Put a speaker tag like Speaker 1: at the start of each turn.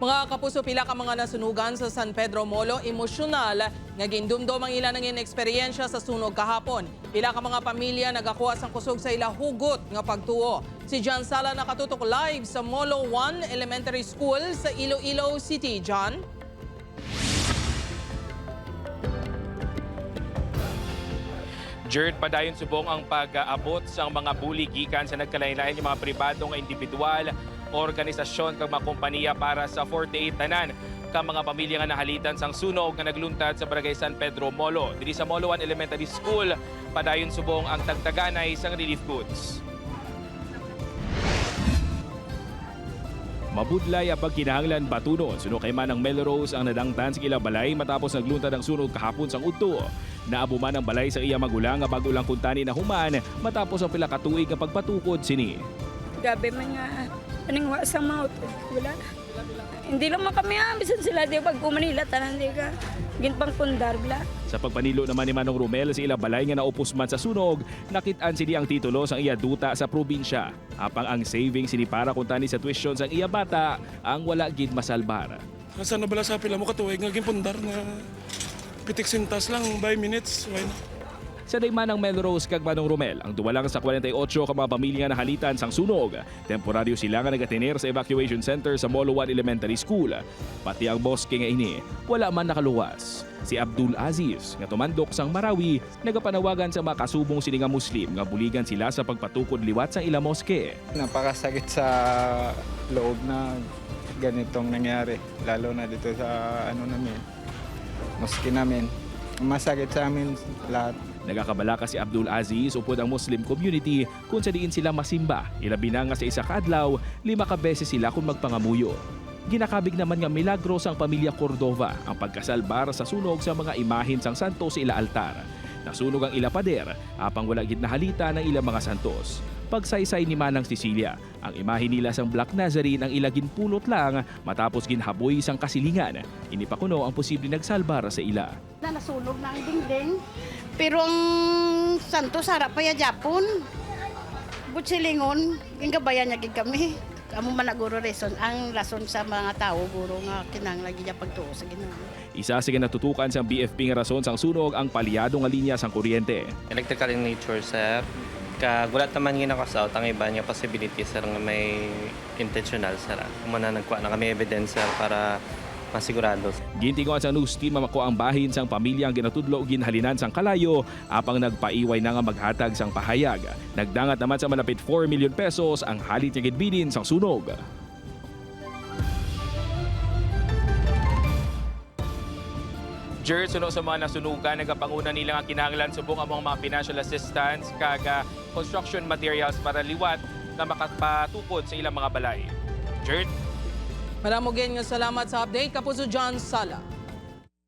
Speaker 1: Mga kapuso, pila ka mga nasunugan sa San Pedro Molo, emosyonal nga gindumdom ang ila nangin eksperyensya sa sunog kahapon. Pila ka mga pamilya nagakuha sang kusog sa ila hugot nga pagtuo. Si John Sala nakatutok live sa Molo 1 Elementary School sa Iloilo City. John?
Speaker 2: Gerd, padayon subong ang pag-abot sa mga bulig gikan sa nagkalain-lain yung mga pribado nga individual, organisasyon kag mga kompanya para sa 48 tanan ka mga pamilya nga nahalitan sang sunog nga nagluntad sa Barangay San Pedro Molo. Diri sa Molo 1 Elementary School, padayon subong ang tagtaganay sang relief goods. Mabudlay ang pagkinahanglan batunon. Suno kay Manang Melrose ang nadangtan sa ila balay matapos nagluntad ang sunog kahapon sang udto. Naabo man ang balay sa iya magulang nga bago lang kuntani na human matapos ang pila ka tuig nga pagpatukod sini.
Speaker 3: Gabi man nga, aning wa sa mga utod, wala. Hindi lang man kami ah, bisan sila di pag Manila tanan di ka. Ginpang pundar bla.
Speaker 2: Sa pagpanilo naman ni Manong Romel sa ila balay nga naupos man sa sunog, nakit-an sini ang titulo sang iya duta sa probinsya. Apang ang savings sini para kuntani sa tuition sang iya bata ang wala gid masalbar.
Speaker 4: Asa na bala sa pila mo katuig nga gimpundar na pitik sintas lang by minutes. Why na?
Speaker 2: Sa dayman ng Melrose kag Manong Romel, ang duwa lang sa 48 ka mga pamilya na halitan sang sunog. Temporaryo sila nga nagatiner sa evacuation center sa Molo 1 Elementary School. Pati ang boske nga ini, wala man nakaluwas. Si Abdul Aziz, nga tumandok sang Marawi, nagapanawagan sa mga kasubong sini nga Muslim nga buligan sila sa pagpatukod liwat sa ila moske.
Speaker 5: Napakasakit sa loob na ganitong nangyari, lalo na dito sa ano namin, moski namin. Masakit sa amin lahat.
Speaker 2: Nagakabala ka si Abdul Aziz upod ang Muslim community kung sa diin sila masimba. Ilabi na nga sa isa ka adlaw, 5 ka beses sila kung magpangamuyo. Ginakabig naman nga milagro sang pamilya Cordova ang pagkasalbar sa sunog sa mga imahin sang santo sa ila altar. Nasunog ang ila pader, apang wala gid nahalita ng ilang mga santos. Pagsaysay ni Manang Cecilia, ang imahe nila sang Black Nazarene ang ila ginpulot lang matapos ginhaboy sang kasilingan. Ini pa kuno ang posible nagsalbar sa ila.
Speaker 6: Na nasunog na ang dingding. Pero ang santo sarap pa ya Japon. Butsilingon, gingabayan niya gid kami. Amo man na guro reason, ang rason sa mga tao guro nga kinahanglan gid pagtuo sa Ginoo.
Speaker 2: Isa sa ginatutukan sang BFP nga rason sang sunog ang palyado nga linya sang kuryente.
Speaker 7: Electrical in nature, sir. Kagulat naman nga out ang iba niya possibility, sir, nga may intentional, sir. Muna nagkuha na kami evidence, sir, para masigurado.
Speaker 2: Gintingon sa news team makuha ang bahin sang pamilya ang ginatudlo ginhalinan sang kalayo apang nagpaiway na nga maghatag sang pahayag. Nagdangat naman sa malapit 4 million pesos ang halit nga gidbilin sang sunog. Jer, suno sa mga nasunugan, nagapanguna nila nga kinahanglan subong among mga financial assistance kag construction materials para liwat na makapatukod sa ilang mga balay. Jer.
Speaker 1: Maramugin nga salamat sa update, Kapuso John Sala.